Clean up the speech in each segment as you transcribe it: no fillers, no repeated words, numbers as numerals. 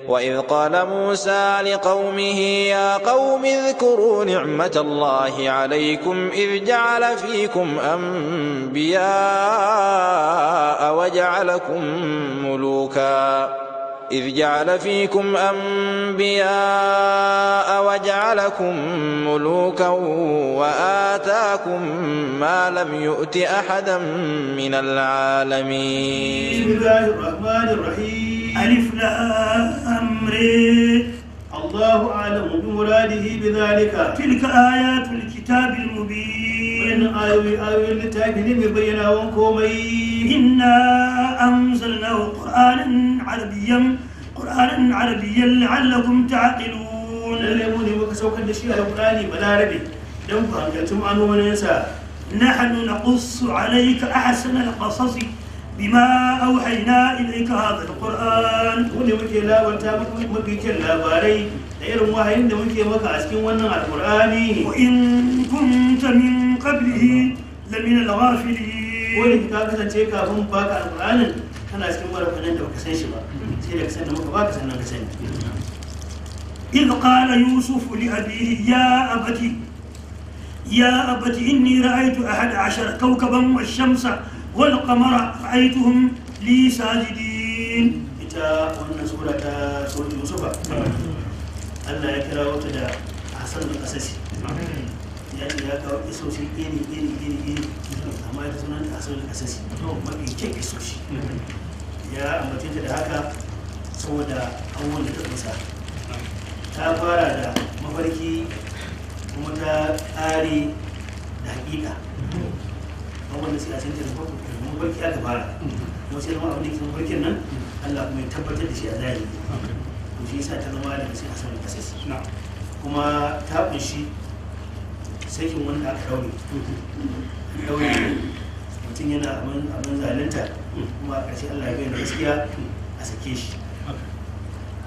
وإذ قال موسى لقومه يا قوم اذكروا نعمة الله عليكم إذ جعل فيكم أنبياء وجعلكم ملوكا إذ جعل فيكم أنبياء وجعلكم ملوكا وآتاكم ما لم يؤت أحدا من العالمين. بسم الله الرحمن الرحيم. ألف لام را. الله أعلم بمراده بذلك. تلك آيات الكتاب المبين. Wannan ayoyi littafi ne mai bayyanawan komai. إنا أنزلناه قرآنا عربيا لعلكم تعقلون. Lallai mu ne muka saukar da shi alƙur'ani balarabe don ku hankalci ma'anoninsa. نحن نقص عليك أحسن القصص بما أوحينا إليك هذا القرآن. Mu ne muke labarta maka mafi kyan labarai da irin wahayin da muke maka a cikin wannan alƙur'ani. وإن كنت من قبله لمن الغافلين. Ko da ka kasance kafin baka alƙur'anin kana cikin marafanan da baka san shi ba, sai da ka san da muka baka sannan ka sani. إذ قال يوسف لأبيه يا أبت إني رأيت 11 كوكبا والشمس والقمر رأيتهم لي ساجدين. Ita wannan sura ta Surat Yusufa, Allah ya kira wata da hasan da kasasi. Ya ce ya kawo kisoshi iri iri iri iri, amma ita sunan ta hasan da kasasi, mafi kyan kisoshi. Ya ambace ta da haka saboda abubuwan da ta kusa. Ta fara da mafarki kuma ta ƙare da hakika. Abubuwan da suka cin da mafarki aka fara, kuma sai zama abin da ke mafarkin nan Allah kuma ya tabbatar da shi a zahiri. To shi yasa ta zama daga cikin hasan kasas. Kuma ta kunshi sakin wanda aka daure. An daure mutum yana abin zalunta, kuma a ƙarshe Allah ya bayyana gaskiya, a sake shi.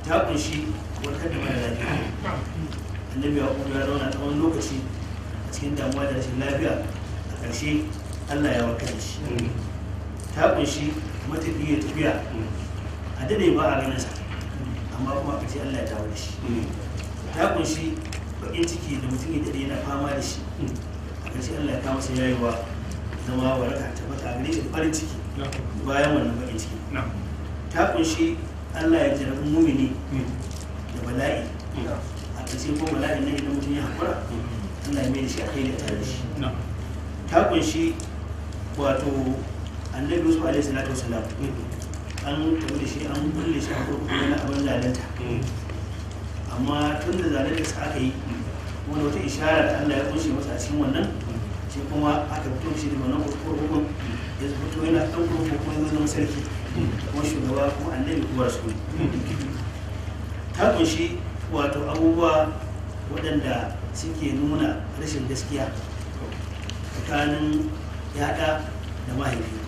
Ta kunshi warkar da mara lafiya. Annabi ya ya zauna tsawon lokaci a cikin damuwa da rashin lafiya, a ƙarshe Allah ya warkar da shi. Ta kunshi matafiya tafiya a daɗe ba a ganinsa, amma kuma a ƙarshe Allah ya dawo da shi. Ta kunshi baƙin ciki da mutum ya daɗe yana fama da shi, a ƙarshe Allah ya kawo masa yayewa, zama waraka tabbata a gare shi da farin ciki bayan wannan baƙin ciki. Ta kunshi Allah ya jarabi mumini da bala'i, a ƙarshe ko bala'in nan idan mutum ya haƙura, Allah ya mai da shi a kai da tare da shi. Ta kunshi wato Annabi Yusuf alaihi salatu wasalam an tafi da shi, an kulle shi a kurkuku wani abin zalunta, amma tun da zalunta sa aka yi, wani wata ishara da Allah ya kunshe masa a cikin wannan, sai kuma aka fito shi daga wannan kurkukun, ya fito yana ɗan kurkuku kuma ya zama sarki kuma shugaba kuma annabi kuma rasuli. Ta kunshi wato abubuwa waɗanda suke nuna rashin gaskiya tsakanin yaɗa da mahaifi.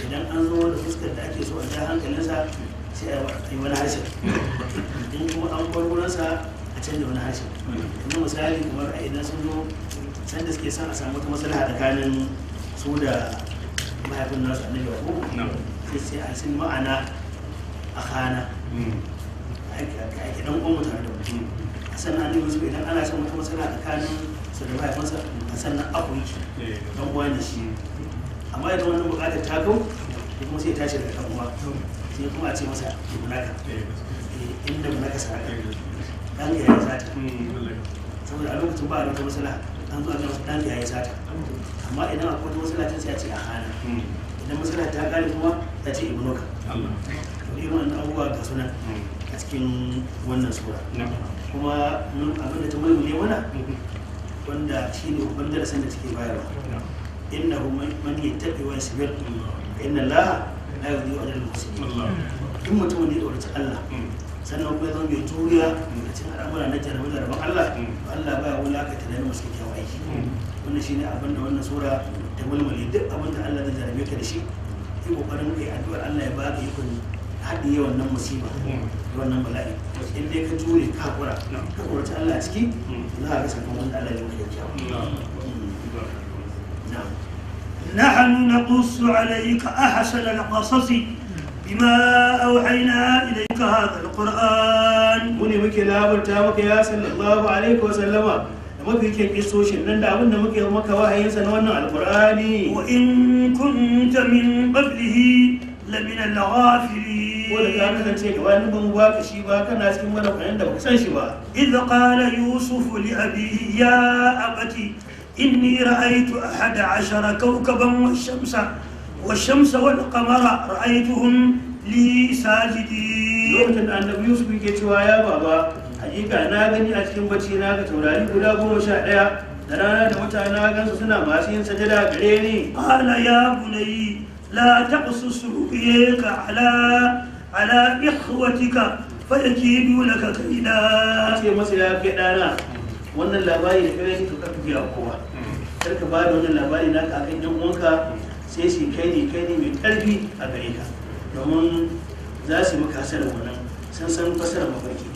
Idan an zo da fuskar da ake so a ja hankalinsa, sai a yi wani harshen, in kuma an bar wurinsa a canza wani harshen. Yanzu misali kamar a idan sun zo sanda suke son a samu wata maslaha tsakanin su da mahaifin nasu Annabi Yakubu, sai a sun ma'ana a kana ka aiki dan uwan tare da mutum. A sannan Annabi Yusuf idan ana son wata maslaha tsakanin su da mahaifinsa, a sannan aku yake dan uwa ne shi. Amma idan wannan bukatar ta kau, ko kuma sai ya tashi daga dan uwa, sai kuma a ce masa ibnaka, inda ibnaka saraka, dan ya yi sata. Saboda a lokacin ba a da wata maslaha, an zo a gama dan ya yi sata. Amma idan akwai wata maslaha ta, sai a ce a hana. Idan maslaha ta kare kuma, ta ce ibnuka. To irin wannan abubuwa ga sunan a cikin wannan sura. Kuma abin da ta mulmule mana, wanda shi ne babban darasin da take bayarwa, innahu man yattaqi wa yasbir fa inna Allaha la yudhi'u ajra al-muhsinin. Duk mutumin da ya tsoraci Allah, sannan kuma ya zama mai juriya a cikin al'amura na jarabe jaraben Allah, to Allah baya wulakanta da masu kyakkyawan aiki. Wannan shine abin da wannan sura ta mulmule. Duk abin da Allah zai jarabe ka da shi, yi kokarin kai addu'ar Allah ya baka ikon haɗiye wannan musiba da wannan bala'i. In dai ka jure, ka hakura, ka tsoraci Allah a ciki, za ka ga sakamakon da Allah ya maka kyakkyawa. Na'am. نحن نقص عليك أحسن القصص. بما أوحينا إليك هذا القرآن. Mu ne muke labarta maka ya sallallahu alaihi wa sallama da mafi kyan kisoshin nan da abin da muke maka wahayinsa na wannan alqur'ani. وإن كنت من قبله لمن Ko da ka الغافلين. kasance gabanin ban baka shi ba, kana cikin wani kwanan da baka san shi ba. إذ قال يوسف لأبيه يا أبت إني رأيت 11 كوكبا والشمس والقمر رأيتهم لي ساجدين. Lokacin da annabi Yusuf yake cewa, ya baba, hakika na gani a cikin bacci, na ga taurari guda 11 da rana da wata, na gansu suna masu yin sajada gare ni. قال يا بني لا تقصص رؤياك على إخوتك فيكيدوا لك كيدا. Ce masa, ya kai ɗana, wannan labari da kai to ka biya kowa, kar ka ba da wannan labari naka akan yan uwanka, sai su kai ne mai karfi a gare ka, domin za su yi maka hasarar wannan. Sun san fasarar mafarki,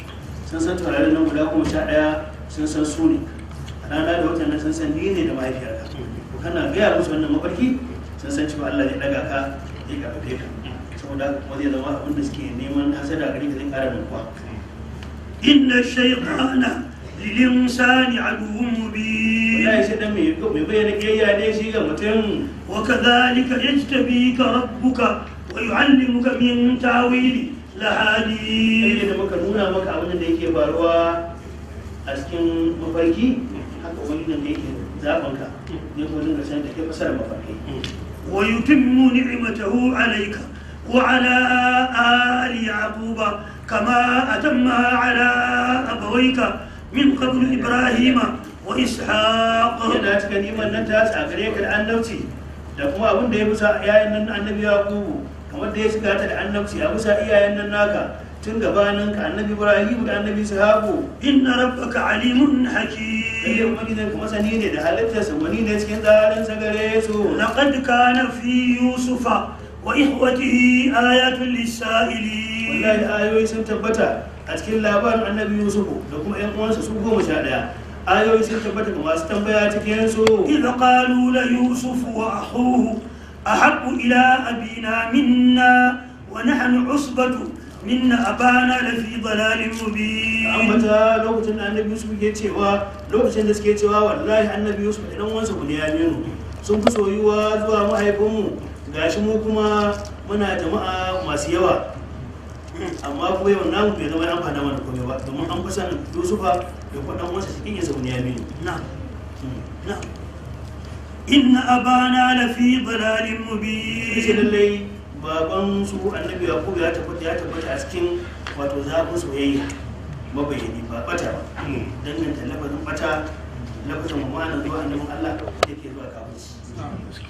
sun san taurarin nan guda 11, sun san su ne a rana da watan nan, sun san ni ne da mahaifiyarka. To kana gaya musu wannan mafarki, sun san cewa Allah zai daga ka, zai karfafe ka, saboda haka kuma zai zama abin da suke neman hasada gare ka zai kara ninkuwa. إن الشيطان للإنسان عدو مبين. Wallahi shi dan mai bayyana kiyayya ne shi ga mutum. وكذلك يجتبيك ربك ويعلمك من تاويل الأحاديث. Sai da muka nuna maka abin da yake faruwa a cikin mafarki, haka ubangijin da yake zaɓin ka zai kuma dinga sanar da kai fasarar mafarki. ويتم نعمته عليك وعلى آل يعقوب كما أتمها على أبويك من قبل إبراهيم وإسحاق. Yana cika ni'imar nan ta a gare ka da annabci da kuma abin da ya bisa iyayen nan annabi Yaqubu, kamar da ya shiga ta da annabci a bisa iyayen nan naka tun gabanin ka, annabi Ibrahim da annabi Ishaku. إن ربك عليم Lalle حكيم. ubangijin ka masani ne da halittarsa, wani ne cikin tsarinsa gare su. لقد كان في يوسف وإخوته آيات للسائلين. Wallahi ayoyi sun tabbata a cikin labarin annabi Yusufu da kuma ƴan uwansa su 11, ayoyi sun tabbata ga masu tambaya cikin su. إذ قالوا ليوسف وأخوه أحب إلى أبينا منا ونحن عصبة إن أبانا لفي ضلال مبين. Ambata lokacin da annabi Yusuf ke cewa, lokacin da suke cewa, wallahi annabi Yusuf da ɗan uwansa Bunyaminu sun fi soyuwa zuwa mahaifinmu, gashi mu kuma muna jama'a masu yawa, amma kuma yawan namu bai zama amfana mana komai ba, domin an fi son Yusufa da kuma ɗan uwansa cikin yasa Bunyaminu. نعم نعم، إن أبانا لفي ضلال Yace مبين. lallai baban su annabi Yaqub ya tabbata a cikin wato zafin soyayya mabayyani, ba bata ba. Danganta lafazin bata, lafazin ma'ana zuwa annabin Allah yake zuwa kafirci,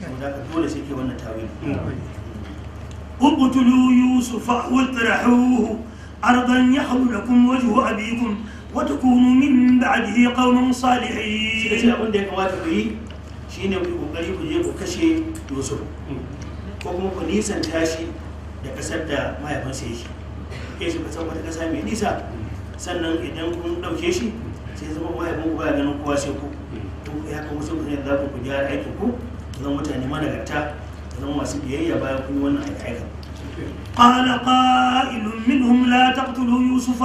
saboda haka dole sai ke wannan tawili. اقتلوا يوسف واطرحوه أرضا يخل لكم وجه أبيكم وتكونوا من بعده قوما Suka ce صالحين. abin da ya kamata ku yi shine ku yi kokari ku je ku kashe Yusuf, ko kuma ku nisanta shi da kasar da mahaifinsa yake, kai shi kasar wata kasa mai nisa. Sannan idan kun ɗauke shi, sai zama mahaifin ku baya ganin kowa sai ku. To ya kuma sai ku ne za ku gyara aikin ku, ku zama mutane managarta, ku zama masu biyayya bayan kun yi wannan aika-aika. قال قائل منهم لا تقتلوا يوسف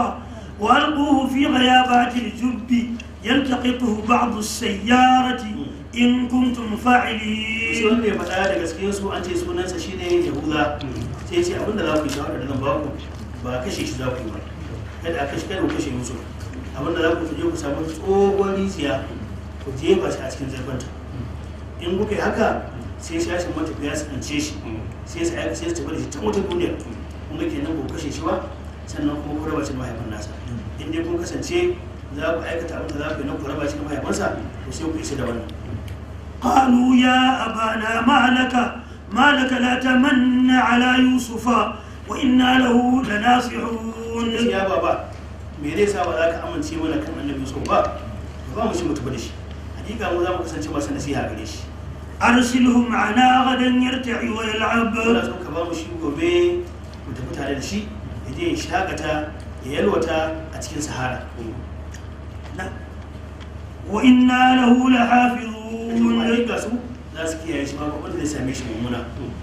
وألقوه في غيابات الجب يلتقطه بعض السيارة إن كنتم Shi فاعلين. wanda ya faɗa daga cikin su, an ce sunansa shine Yahuza, sai ce abinda za ku yi, shawara da zan ba ku, ba kashe shi za ku yi ba, kada a kashe, kada ku kashe Yusuf. Abinda za ku je ku samu tsohon rijiya, ku jefa shi a cikin zurfinta. In kuka yi haka, sai shashin matafiya su ɗance shi, sai su aika, sai su tafi da shi ta wata duniya. Kun ga kenan ku kashe shi ba, sannan kuma ku raba shi da mahaifin nasa. In dai kun kasance za ku aikata abin da za ku yi na ku raba shi da mahaifinsa, to sai ku isa da wannan. قالوا يا أبانا ما لك لا تمن على يوسف وإنا له لناصحون. Sai ya baba, me zai sa ba za ka amince mana kan annabi Yusuf ba? To ba mu shi mutu da shi, hakika mu za mu kasance masu nasiha gare shi. أرسله معنا غدا يرتع ويلعب. Muna so ka ba mu shi gobe mu tafi tare da shi, ya je ya shakata, ya yalwata a cikin sahara. نعم. وإنا له لحافظون. Hakika su za su kiyaye shi, babu wanda zai same shi mummuna.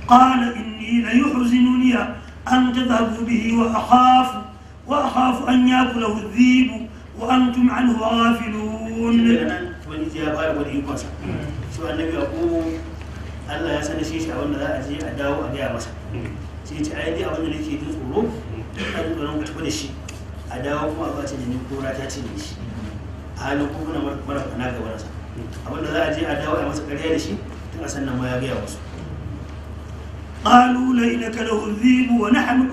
قال إني ليحزنني أن تذهبوا به وأخاف أن يأكله الذئب وأنتم عنه غافلون. Daga nan ubangiji ya fara gwada ikonsa. Shi annabi Yaqubu Allah ya sanar shi abin da za a je a dawo a gaya masa. Sai ce ai dai abin da nake jin tsoro, ina jin tsoron ku tafi da shi a dawo kuma a ce da ni kura ta cinye shi, a halin ko kuna mara kana gaba nasa. Abin da za a je a dawo a masa ƙarya da shi tun a sannan ma ya gaya musu. قالوا لئن أكله الذئب ونحن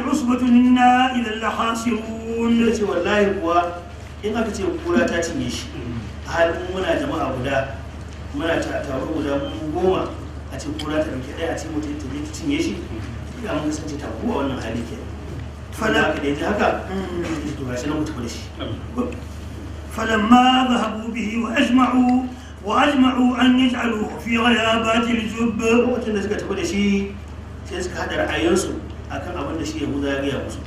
عصبة إنا إذا لخاسرون. Sai ce wallahi kuwa in aka ce kura ta cinye shi, a halin muna jama'a guda, muna taro guda mu 10, a ce kura ta ɗauki ɗaya a ce mutum ta je ta cinye shi, ya mun kasance ta kuwa wannan hali ke fala haka da ya ji haka, to gashi nan ku tafi da shi. فلما ذهبوا به وأجمعوا أن يجعلوه في غيابات الجب. Lokacin da suka tafi da shi, sai suka haɗa ra'ayinsu akan abin da shi Yahuza ya gaya musu.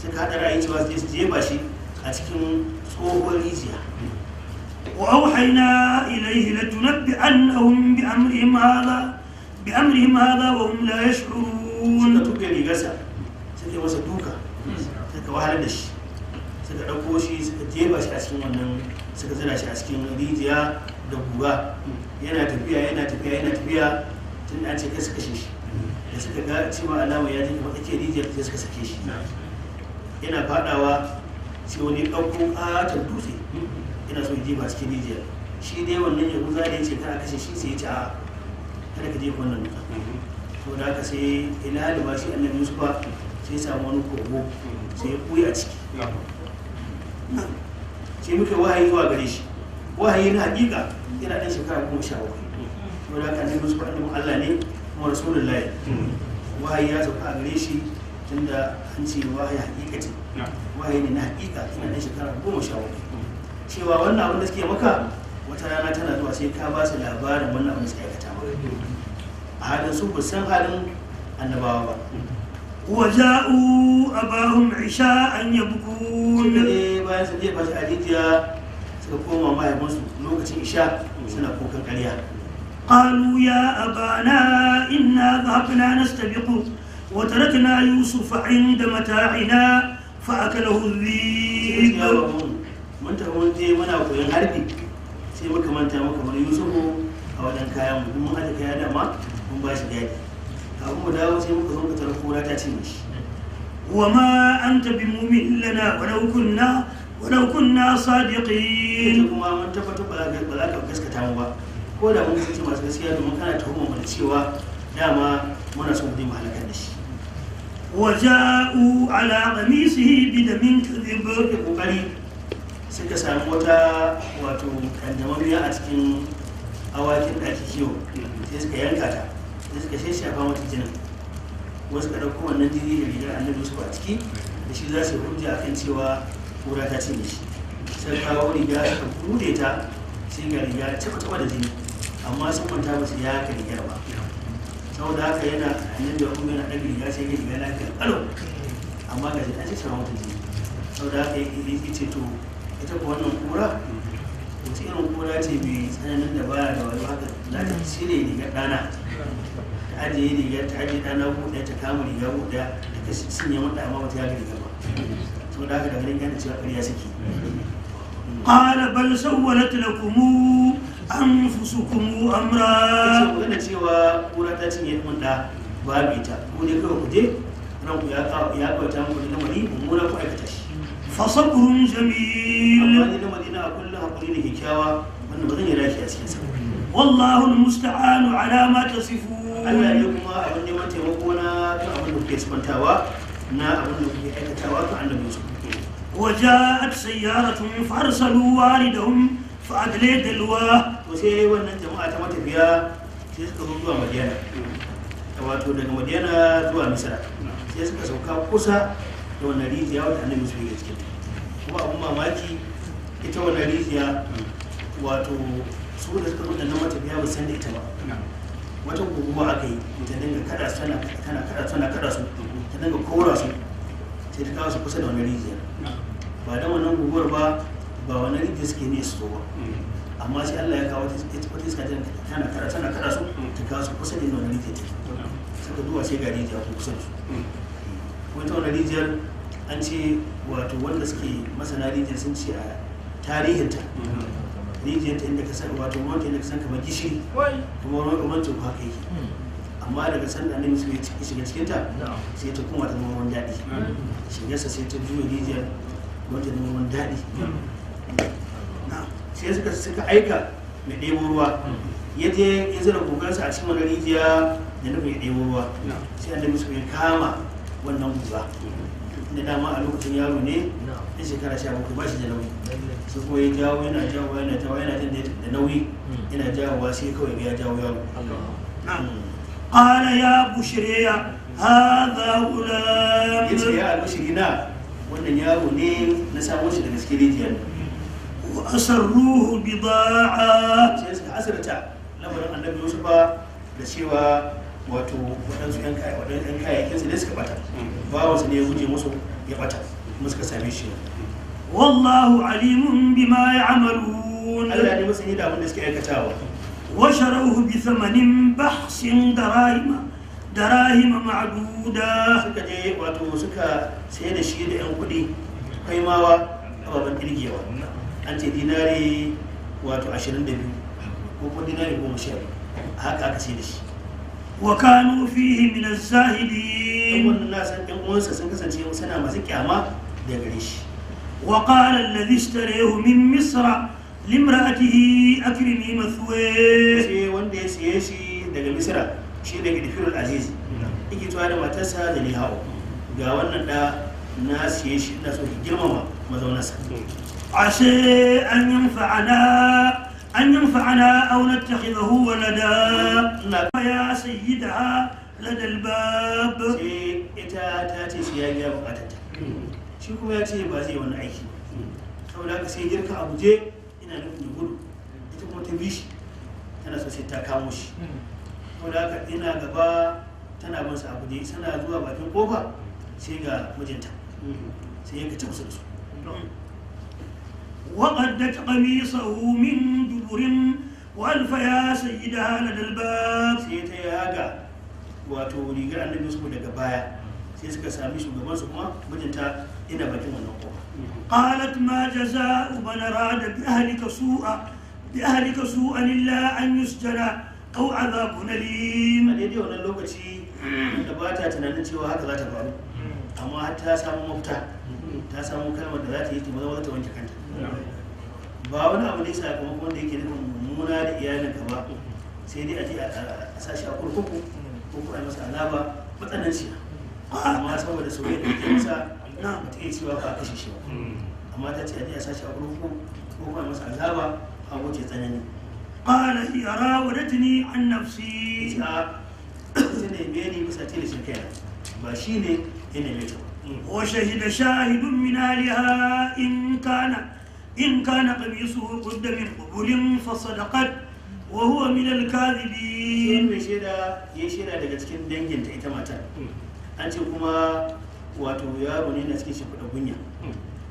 Suka haɗa ra'ayi cewa su je su jefa shi a cikin tsohon rijiya. وأوحينا إليه لتنبئنهم بأمرهم هذا وهم لا Suka يشعرون. tuɓe rigarsa, suka yi masa duka, suka wahalar da shi, suka ɗauko shi, suka jefa shi a cikin wannan, suka zira shi a cikin rijiya da guga. Yana tafiya, yana tafiya, yana tafiya, tun da an ce kai su kashe shi. Da suka ga cewa alama ya je kamar tsakiyar rijiyar, sai suka sake shi. Yana fadawa, sai wani ɗauko ƙaton dutse yana so ya jefa cikin rijiyar. Shi dai wannan Yahuza da ya ce kar a kashe shi, sai ya ce a kada ka jefa wannan dutsen. To da haka sai ila ba shi annabi Yusufa, sai ya samu wani kogo, sai ya ɓuya a ciki. Sai muka wahayi zuwa gare shi, wahayi na hakika, yana ɗan shekara 17. To da haka annabi Yusufa annabin Allah ne kuma rasulullahi. Wahayi ya sauka a gare shi, tunda an ce wahayi hakika ce, wahayi ne na hakika. Yana ɗan shekara 17, cewa wannan abin da suke maka, wata rana tana zuwa sai ka ba su labarin wannan abin da suka aikata maka, a halin su ba san halin annabawa ba. وجاءوا أباهم عشاء Suka يبكون. Je bayan sun jefa shi a rijiya, suka koma mahaifinsu lokacin isha suna kukan ƙarya. قالوا يا أبانا إنا ذهبنا نستبق وتركنا يوسف عند متاعنا فأكله Sai الذئب. ya babu mun tafi, mun je muna koyon harbi, sai muka manta muka bar Yusufu a wajen kayan mu. Mun aje kaya dama mun ba shi gadi. Kafin mu dawo sai muka zo muka tarar kura ta cinye shi. وما أنت بمؤمن لنا ولو كنا Ita صادقين. kuma mun tabbatar ba za ka gaskata mu ba ko da mun kasance masu gaskiya, domin kana tuhumar mu da cewa dama muna so mu je mu halakar da shi. وجاءوا على قميصه بدم كذب. Suka kokari suka samu wata wato kanjamammiya a cikin awakin da ake kiwo, sai suka yanka ta, sai suka shashafa mata jinin. Wasu ka ɗauko wannan jini da rigar annabi Yusuf a ciki, da shi za su yi hujja akan cewa kura ta cinye shi. Sai kawo riga, suka bude ta, sai ga riga taɓa taɓa da jini, amma sun manta ba su yaka rigar ba. Saboda haka yana annabi ya kuma yana ɗaga riga, sai ga riga lafiya ƙalau, amma ga shi an shashafa mata jini. Saboda haka ya ce to ita ko wannan kura wace irin kura ce mai tsananin dabara da wani haka za ta cire rigar ɗana, ta ajiye rigar, ta ajiye ɗana ko ɗaya, ta kama riga ko ɗaya ta kashe cinye mata, amma ba ta yaga rigar ba? Saboda haka daga nan gane cewa ƙarya suke. قال بل سولت لكم أنفسكم Ya ce أمرا. magana cewa kura ta cinye mun ɗa babu ita, ko dai kawai ku je ranku ya kawata muku da lamari mummuna ku aikata shi. فصبر Amma جميل. ni lamari na a kullum hakuri ne kyakkyawa wanda ba zan yi raki a cikin sa. والله المستعان على ما تصفون. Allah ne kuma abin neman taimako na kan abin da kuke sifantawa na abin da kuke aikatawa kan annabi Yusuf. وجاءت سيارة فأرسلوا واردهم فأدلى دلوه. To sai wannan jama'a ta matafiya sai suka zo zuwa Madiyana, wato daga Madiyana zuwa Misra, sai suka sauka kusa da wannan rijiya wata annabi Yusuf yake cikin ta. Kuma abin mamaki, ita wannan rijiya, wato su da suka zo da nan matafiya ba su san da ita ba. Wata guguwa aka yi ta dinga kada su, tana kada su, tana kada su, ta dinga kora su, sai ta kawo su kusa da wannan rijiyar. Ba da wannan guguwar ba Ba wani rijiyar suke ne su zo ba, amma sai Allah ya kawo wata iska tana kada, tana kada su, ta kawo su kusa da wani rijiyar take. Suka duba, sai ga rijiya ko kusa da su. Kuma ita wannan rijiyar, an ce, wato wanda suke masana rijiyar sun ce a tarihinta, rijiyar ta inda ka san, wato ruwan ta inda ka san kamar gishiri, kuma ruwan teku haka yake. Amma daga sanda annabi su ya shiga cikin ta, sai ta kuma ta zama ruwan daɗi. Shigarsa sai ta juya rijiyar, ruwan ta zama ruwan daɗi. Sai suka aika mai ɗebo ruwa, ya je ya zira gugansa a cikin wani rijiya da nufin ya ɗebo ruwa. Sai annabi su ya kama wannan guga da dama, a lokacin yaro ne ɗan shekara 17, ba shi da nauyi. Sai kuma ya jawo, yana jawo, yana jawo, yana jin da nauyi, yana jawowa, sai kawai ya jawo yaro. قال يا بشري هذا غلام. Ya ce, ya albashiri na, wannan yaro ne na samo shi daga cikin rijiyar. وأسروه بضاعة. Sai suka asirta lamarin annabi Yusufa da cewa wato waɗansu 'yan kayayyakin su ne suka bata, bawansu ne ya guje musu ya bata, kuma suka same shi. والله عليم بما يعملون. Allah ne masani da abin da suke aikatawa. وشروه بثمن بخس دراهم معدودة. Suka je, wato suka sayar da shi da 'yan kuɗi kaimawa ababen kirgewa. An ce dinari wato 22 ko kuma dinari 12, haka aka sayar da shi. وكانوا فيه من Ɗan الزاهدين. wannan nasan ɗan uwansa sun kasance suna masu kyama da gare shi. وقال الذي اشتريه من مصر لامرأته أكرمي مثواه. Sai wanda ya siye shi daga Misira, shi daga Difirul Aziz, yake cewa da matarsa da Lihau, ga wannan da na siye shi, ina so ki girmama mazaunarsa. عسى أن ينفعنا أو نتخذه ولدا. Ina يا سيدها لدى الباب. Sai ita ta ce shi ya biya bukatarta, shi kuma ya ce ba zai yi wannan aiki ba. Saboda haka sai girka a guje, ina nufin da gudu, ita kuma ta bi shi, tana so sai ta kamo shi. Saboda haka ina gaba, tana bin sa a guje, tana zuwa bakin kofa, sai ga mijinta, sai ya kace kusa da su. وقدت قميصه من دبر وألف يا سيدها لدى الباب. Sai ta yaga wato rigar annabi su daga baya, sai suka sami shugabansu kuma mijinta ina bakin wannan kofa. قالت ما جزاء من أراد بأهلك سوءا إلا أن يسجن أو عذاب A أليم. daidai wannan lokaci da ba ta tunanin cewa haka za ta faru, amma har ta samu mafita, ta samu kalmar da za ta yi ta maza ta wanke kanta. Ba wani abu ne sakamakon wanda yake nufin mummuna da iyalinka ba, sai dai a je a sa shi a kurkuku ko kuma a yi masa azaba matsananciya. Amma saboda soyayya da ke masa, ba ta iya cewa ba a kashe shi ba, amma ta ce a je a sa shi a kurkuku ko kuma a yi masa azaba a wuce tsanani. قال هي راودتني عن نفسي. A sai neme ni bisa tilashin kaina, ba shi ne ya neme ta ba. وشهد شاهد من أهلها إن كان قميصه قد من قبل فصدقت وهو من Shi الكاذبين. Mai shaida ya shaida daga cikin danginta, ita matar. An ce kuma wato yaro ne na cikin shimfiɗa gunya,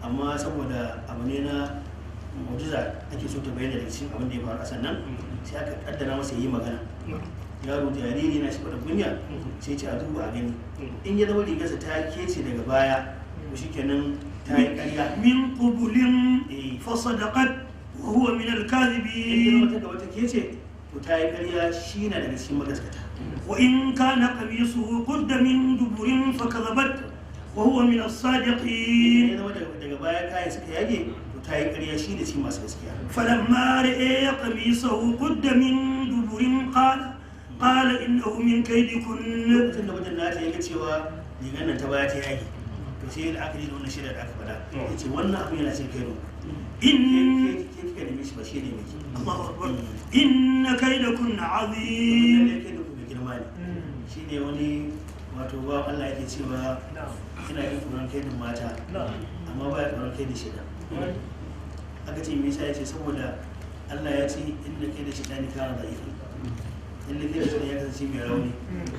amma saboda abu ne na mu'jiza ake so ta bayyana daga cikin abin da ya faru a sannan, sai aka kaddara masa yi magana. Yaro jariri na shimfiɗa gunya, sai ce a duba a gani, in ya zama rigarsa ta kece daga baya, to shikenan ta yi ƙarya. من قبل Eh. فصدقت وهو من In ya zama الكاذبين. ta gaba ta kece, to ta yi ƙarya, shi na daga cikin magaskata. وإن كان قميصه قد من دبر فكذبت وهو من In الصادقين. ya zama daga baya kayan suka yage, to ta yi ƙarya, shi da cikin masu gaskiya. فلما رأى قميصه قد من دبر قال إنه من كيدكن. Lokacin da wajen nata ya ga cewa rigar nan ta baya ta yage, to sai da aka yi da wannan shaida da aka faɗa, ya ce wannan abin yana cin kai إن ke kika neme shi, ba shi ne miki. الله أكبر، إن كيدكن عظيم. Lalle kai da ku mai girma ne. Shi ne wani wato ba Allah yake cewa ina yin tsoron kaidin mata, amma ba ya tsoron kaidin shaidan. Aka ce me yasa? Ya ce saboda Allah ya ce inna kaida shaidani kana da'ifa, inna kaida shaidan ya kasance mai rauni.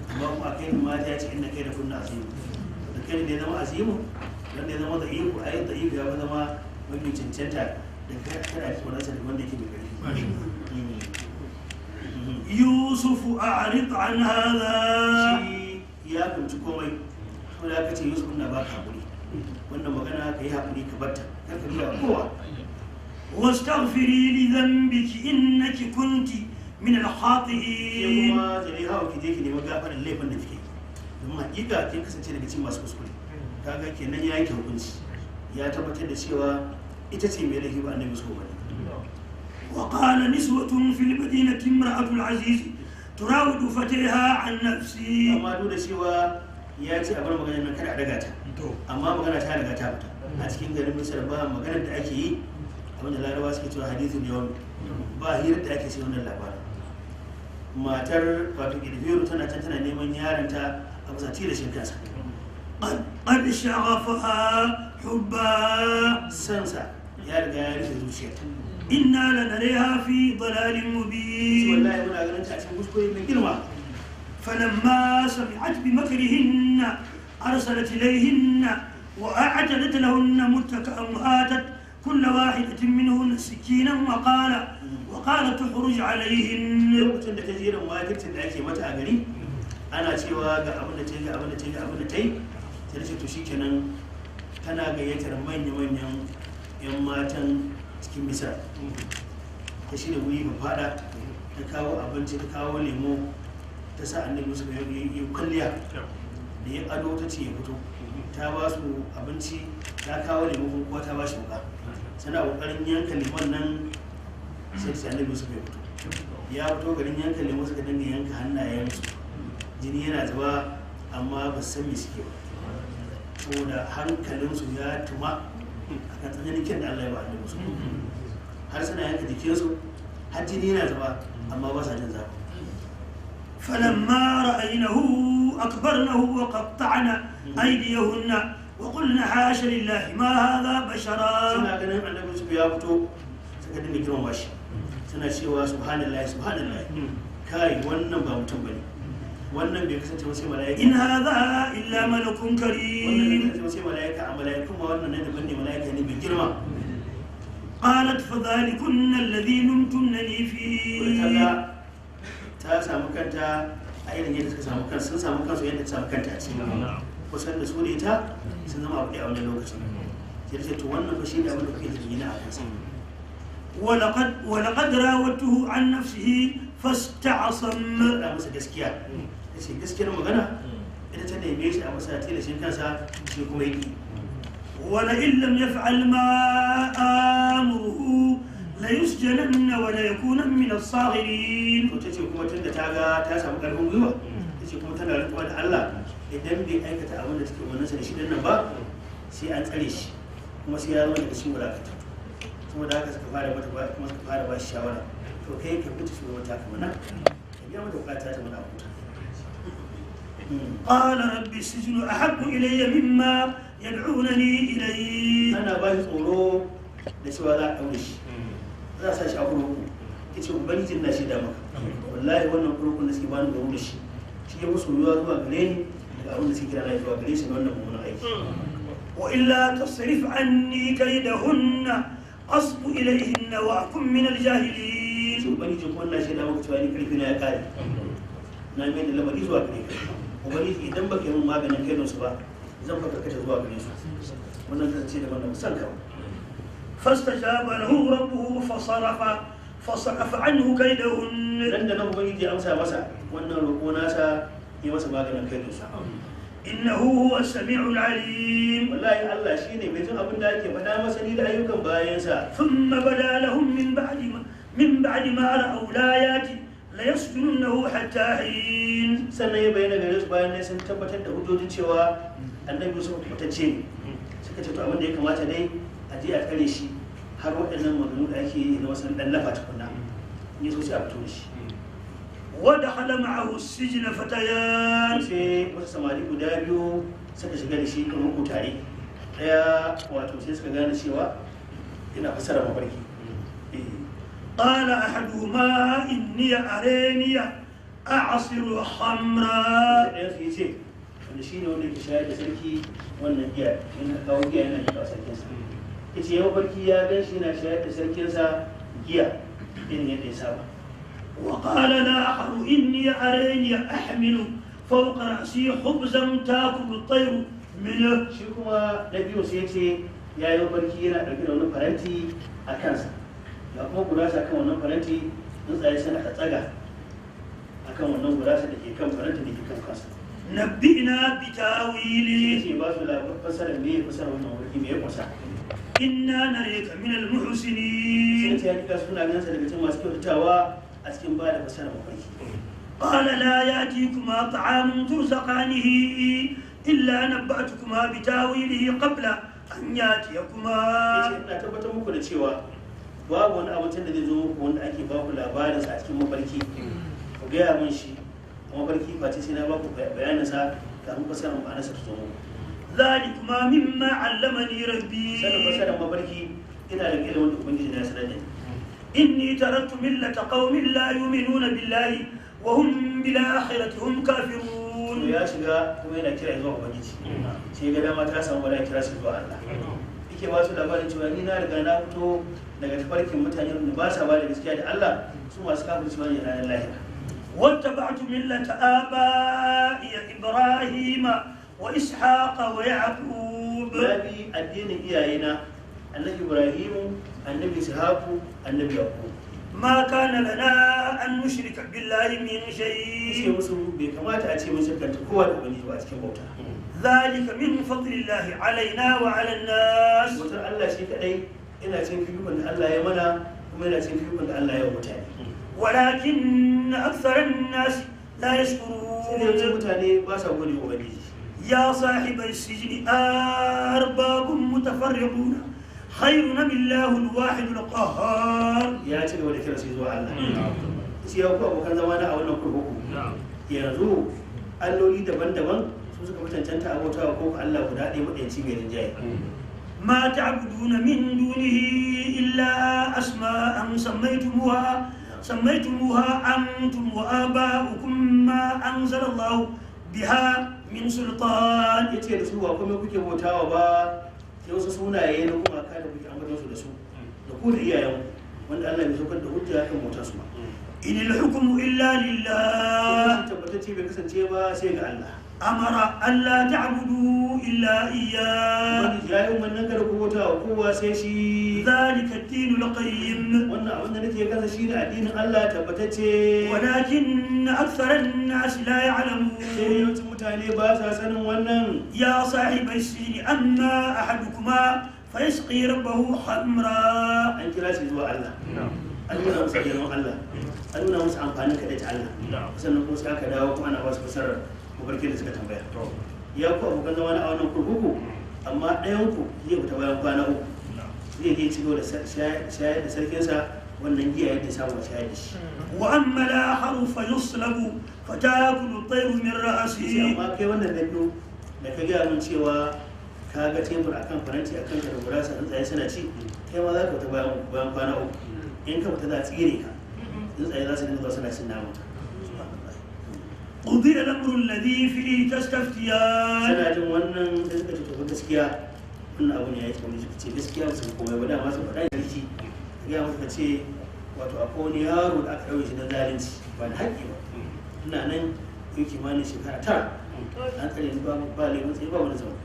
Amma kuma a kaidin mata ya ce inna kaida kunna azimu. Da kaidin da ya zama azimu, wanda ya zama da'ifu, ai da'ifu ya fi zama mafi cancanta da kada a tsoron sa da wanda yake mai ƙarfi. يوسف أعرض عن هذا. Shi ya fahimci komai, saboda aka ce Yusuf na baka hakuri, wannan magana ka yi hakuri ka barta, kar ka biya kowa. واستغفري لذنبك إنك كنت من Ke الخاطئين. kuma Zaliha, ki je ki nemi gafarar laifin da kike, domin hakika kin kasance daga cikin masu kuskure. Kaga kenan ya yanke hukunci, ya tabbatar da cewa ita ce mai laifi, ba annabi Yusuf ba ne. وقال نسوة في المدينة امرأة العزيز تراود فتيها عن نفسه. Amma duk da cewa ya ce a bar maganar nan kada a daga ta, amma magana ta riga ta fita a cikin garin Misar. Ba maganar da ake yi, abinda Larabawa suke cewa hadithun yawm, ba hirar da ake ce wannan labarin. Matar, wato Girfiru, tana can tana neman yaronta a bisa tilashin kansa. قد شغفها حبا. Sansa ya riga ya rufe zuciyarta. إنا لنريها في ضلال sai مبين. Wallahi muna ganin ta a cikin kuskure mai girma. فلما سمعت بمكرهن أرسلت إليهن وأعتدت لهن متكأ وآتت كل واحدة منهن سكينا وقالت اخرج عليهن. Lokacin da ta ji irin makircin da ake mata a gari, ana cewa ga abin da ta yi, ga abin da ta yi, ga abin da ta yi, sai ta ce to shikenan, tana gayyatar manya-manyan 'yan matan cikin Misar. Ta shirya wuri ba fada, ta kawo abinci, ta kawo lemo, ta sa annabi Yusuf ya yi kwalliya da ya ado, ta ce ya fito. Ta ba su abinci, ta kawo lemo, kuma ta ba shi wuka. Suna kokarin yanka lemon nan, sai ta ce annabi Yusuf ya fito. Ya fito, garin yanka lemo suka dinga yanka hannayensu, jini yana zuba, amma ba su san me suke ba, saboda hankalinsu ya tuma akan tsananin kyan da Allah ya ba annabi Yusuf. Har suna yanka jikinsu, har jini yana zuba, amma ba sa jin zafi. فلما رأينه أكبرنه وقطعن أيديهن وقلن حاش لله ما هذا بشرا. Suna ganin annabi Yusuf ya fito, suka dinga girmama shi, suna cewa subhanallahi, subhanallahi, kai, wannan ba mutum bane, wannan bai kasance ba sai mala'ika. إن هذا إلا ملك Wannan bai كريم. kasance ba sai mala'ika, a mala'ikun ma wannan ne daban ne, mala'ika ne mai girma. قالت فذلكن الذي لمتنني Wadda ta فيه. ga ta samu kanta a irin yadda suka samu kansu, sun samu kansu yadda ta samu kanta a cikin kusan da su da ita sun zama abu ɗaya a wannan lokacin. Sai ta ce to wannan fa shi ne abin da kuke zargi na a kansa. ولقد راودته عن نفسه فاستعصم. Faɗa masa gaskiya, ta ce gaskiyar magana ita ta neme shi a masa tilashin kansa, shi kuma yake. ولئن لم يفعل ما آمره ليسجنن وليكونن من الصاغرين. To ta ce kuma tunda ta ga ta samu ƙarfin gwiwa, ta ce kuma tana rantsuwa da Allah, idan bai aikata abin da take wannan sa da shi din nan ba, sai an tsare shi, kuma sai ya zama daga cikin wulakantattu. Saboda haka suka fara mata ba, kuma suka fara ba shi shawara, to kai ka fita shugaban taka mana, ka biya mata bukata ta mana huta. قال رب السجن أحب إلي مما يدعونني إليه. Ana ba shi tsoro da cewa za a ɗaure shi, za a sa shi a kurkuku. Ya ce ubangijin na shaida maka, wallahi wannan kurkukun da suke bani tsoro da shi, shi ya musu ruwa zuwa gare ni daga abin da suke kira na zuwa gare shi na wannan mummunan aiki. وإلا تصرف عني كيدهن أصب إليهن وأكن من Ya الجاهلين. ce ubangiji kuma na shaida maka cewa ni karfi na ya kare, na mai da lamari zuwa gare ka. Ubangiji, idan baka yi min maganin kaidon su ba, zan baka kashe zuwa gare su, wannan kasance da wannan san ka ba. فاستجاب له ربه فصرف عنه كيدهن. Nan da nan ubangiji ya amsa masa wannan roƙo nasa, ya masa maganin kaidon su. إنه هو السميع العليم. Wallahi Allah shine mai jin abin da ake faɗa masa ni da ayyukan bayansa. ثم بدا لهم من بعد ما رأوا الآيات ليسجننه حتى حين. Sannan ya bayyana gare su bayan sun tabbatar da hujjojin cewa annabi Yusuf tabbatacce ne, suka ce to abin da ya kamata dai a je a tsare shi har waɗannan maganganu da ake yi na wasan ɗan lafa tukunna, in ya so sai a fito da shi. ودخل معه السجن فتيان. Sai wasu samari guda biyu suka shiga da shi kurkuku tare. Ɗaya wato sai suka gane cewa ina fassara mafarki. Eh, قال أحدهما إني أريني أعصر خمرا. Sai ɗayan su ya ce, wanda shi ne wanda yake shayar da sarki wannan giya, yana kawo giya yana miƙa wa sarkinsa, ya Yace ya mafarki ya gan shi na shayar da sarkinsa giya irin yadda ya saba. وقال الآخر إني أريني أحمل فوق رأسي خبزا تأكل الطير منه. Shi kuma na biyu sai ya ce ya yi mafarki yana ɗauke da wani faranti a kansa, ga kuma gurasa kan wannan faranti, tsuntsaye suna tsaga a kan wannan gurasa da ke kan faranti da ke kan kansa. نبئنا Sai بتاويله ce ba su labarin fasarar me ya fasara wannan mafarki, me ya kusa. إنا نريك من Sai المحسنين. ce hakika suna gansa daga cikin masu kyautatawa a cikin ba da fasarar mafarki. قال لا يأتيكما طعام ترزقانه إلا نبأتكما بتاويله قبل أن يأتيكما. Yace ina tabbatar muku da cewa babu wani abincin da zai zo muku wanda ake ba ku labarinsa a cikin mafarki, ku gaya min shi a mafarki, face sai na ba ku bayaninsa kafin fasarar ma'anarsa ta zo muku. ذلكما مما علمني ربي. Sanin fasarar mafarki ina da ilimin da ubangiji na ya sanar da ni. إني تركت ملة قوم لا يؤمنون بالله وهم بالآخرة هم To كافرون. ya shiga kuma yana kira zuwa ubangiji, sai ga dama ta samu wani kira su zuwa Allah, yake ba su labarin cewa ni na riga na fito daga tafarkin mutane da ba sa ba da gaskiya da Allah, su masu kafircewa ne ranar lahira. واتبعت ملة آبائي إبراهيم وإسحاق ويعقوب. Na bi addinin iyayena, annabi Ibrahimu, annabi Ishaku, annabi Yaqub. ما كان لنا أن نشرك بالله من Sai شيء. musu bai kamata a ce mun shirkanta kowa da ubangiji ba a cikin bauta. ذلك من فضل الله علينا وعلى الناس. Bautar Allah shi kadai ina cin fifikon da Allah ya mana, kuma yana cin fifikon da Allah ya wa mutane. ولكن أكثر الناس لا Sai dai yawancin يشكرون. mutane ba sa gode wa ubangiji. يا صاحب السجن أرباب متفرقون خير أم الله الواحد القهار؟ Ya ci gaba da kira su zuwa Allah, sai ya ku abokan zama na a wannan kurkuku, yanzu alloli daban-daban su suka fi cancanta abota ko Allah guda ɗaya maɗayanci mai rinjaye? ما تعبدون من دونه إلا أسماء سميتموها أنتم وآباؤكم ما أنزل الله بها من سلطان. Ya ce da su ba komai kuke bautawa ba sai wasu sunaye na gumaka da kuke ambaton su da su, da ku da iyayenku, wanda Allah bai saukar da hujja kan bautar su ba. إن الحكم إلا لله. Hukunci tabbatacce bai kasance ba sai ga Allah. أمر ألا تعبدوا إلا إياه. Ubangiji ya yi umarnin kada ku bauta wa kowa sai shi. ذلك الدين القيم. Wannan abin da nake kansa shine addinin Allah tabbatacce. ولكن أكثر الناس لا Sai يعلمون. yawancin mutane ba sa sanin wannan. يا صاحب السجن أما أحدكما فيسقي ربه خمرا. An kira shi zuwa Allah, an nuna musu girman Allah, an nuna musu amfanin kaɗai ta Allah, sannan kuma sai aka dawo kuma ana ba su fasarar mafarkin da suka tambaya. Ya ku abokan zama na a wannan kurkuku, amma ɗayan ku zai fita bayan kwana 3, zai je ci gaba da shayar da sarkinsa wannan giya yadda ya samu shayar da shi. وأما الآخر فيصلب فتأكل الطير من Sai رأسه. amma kai wannan na biyu da ka gaya min cewa ka ga tebur akan faranti akan ka da gurasa tsuntsaye suna ci, kai ma za ka fita bayan kwana 3. In ka fita za a tsire ka, tsuntsaye za su dinga zuwa suna cin naman ka. قضي الأمر الذي فيه تستفتيان. Suna jin wannan sai suka ce to fa gaskiya wannan abu ne ya yi tsauni. Suka ce gaskiya ba su komai ba, dama su faɗa da sarki ka gaya masa, ka ce wato akwai wani yaro da aka ɗaure shi na zalunci ba da haƙƙi ba, ina nan yau kimanin shekara 9 an tsare ni ba laifin tsaye ba wani zama.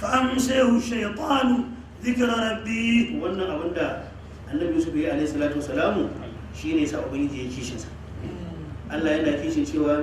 فأنسيه الشيطان ذكر ربي. Wannan abin da annabi Yusuf ya yi alaihi salatu wasalamu shine sa ubangiji ya kishin sa. Allah yana kishin cewa